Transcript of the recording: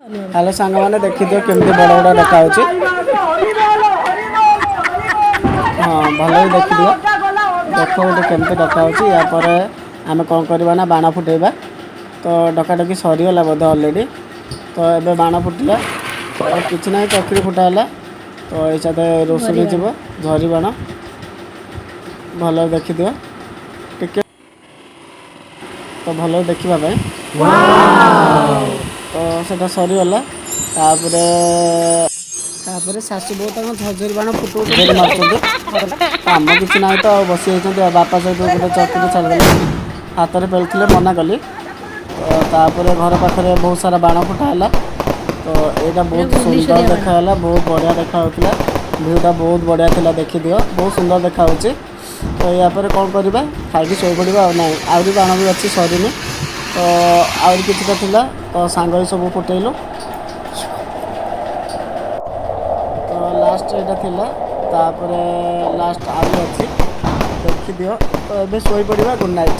Hello ସାଙ୍ଗମାନେ, ଦେଖିଦିଅ କେମିତି ବଡ଼ ବଡ଼ ଡକା ହେଉଛି। ହଁ, ଭଲ ଦେଖିଦିଅ। ଦେଖ ଗୋଟେ କେମିତି ଡକା ହେଉଛି। ୟା ପରେ ଆମେ କ'ଣ କରିବା ନା ବାଣ ଫୁଟେଇବା। ତ ଡକାଡକି ସରିଗଲା ବୋଧେ ଅଲରେଡ଼ି। ତ ଏବେ ବାଣ ଫୁଟିଲା। ତ କିଛି ନାହିଁ, ଚକିରି ଫୁଟା ହେଲା। ତ ଏଇ ସାଥେ ରୋଷଣୀ ଯିବ ଝରି ବାଣ। ଭଲରେ ଦେଖିଦିଅ ଟିକେ, ତ ଭଲରେ ଦେଖିବା ପାଇଁ। ତ ସେଟା ସରିଗଲା। ତାପରେ ତାପରେ ଶାଶୁ ବୋହୂ ତାଙ୍କ ଝରଝରି ବାଣ ଫୁଟଉ ଝରି ମାରୁଛନ୍ତି। କାମ କିଛି ନାହିଁ ତ ଆଉ ବସି ଯାଇଛନ୍ତି। ଆଉ ବାପା ସହିତ ଗୋଟେ ଚକିରି ଛାଡ଼ିଦେଲେ। ହାତରେ ପେଳୁଥିଲେ, ମନା କଲି। ତ ତାପରେ ଘର ପାଖରେ ବହୁତ ସାରା ବାଣ ଫୁଟା ହେଲା। ତ ଏଇଟା ବହୁତ ସୁନ୍ଦର ଦେଖାଗଲା, ବହୁତ ବଢ଼ିଆ ଦେଖାଯାଉଥିଲା। ଭିଉଟା ବହୁତ ବଢ଼ିଆ ଥିଲା। ଦେଖିଦିଅ, ବହୁତ ସୁନ୍ଦର ଦେଖାଯାଉଛି। ତ ୟା ପରେ କ'ଣ କରିବା? ଖାଇକି ଶୋଇପଡ଼ିବା। ଆଉ ନାହିଁ, ଆହୁରି ବାଣ ବି ଅଛି, ସରିନି। ତ ଆହୁରି କିଛିଟା ଥିଲା, ତ ସାଙ୍ଗ ହେଇ ସବୁ ଫୁଟେଇଲୁ। ତ ଲାଷ୍ଟ ଏଇଟା ଥିଲା। ତାପରେ ଲାଷ୍ଟ ଆହୁରି ଅଛି, ଦେଖିଦିଅ। ତ ଏବେ ଶୋଇପଡ଼ିବା। Good night.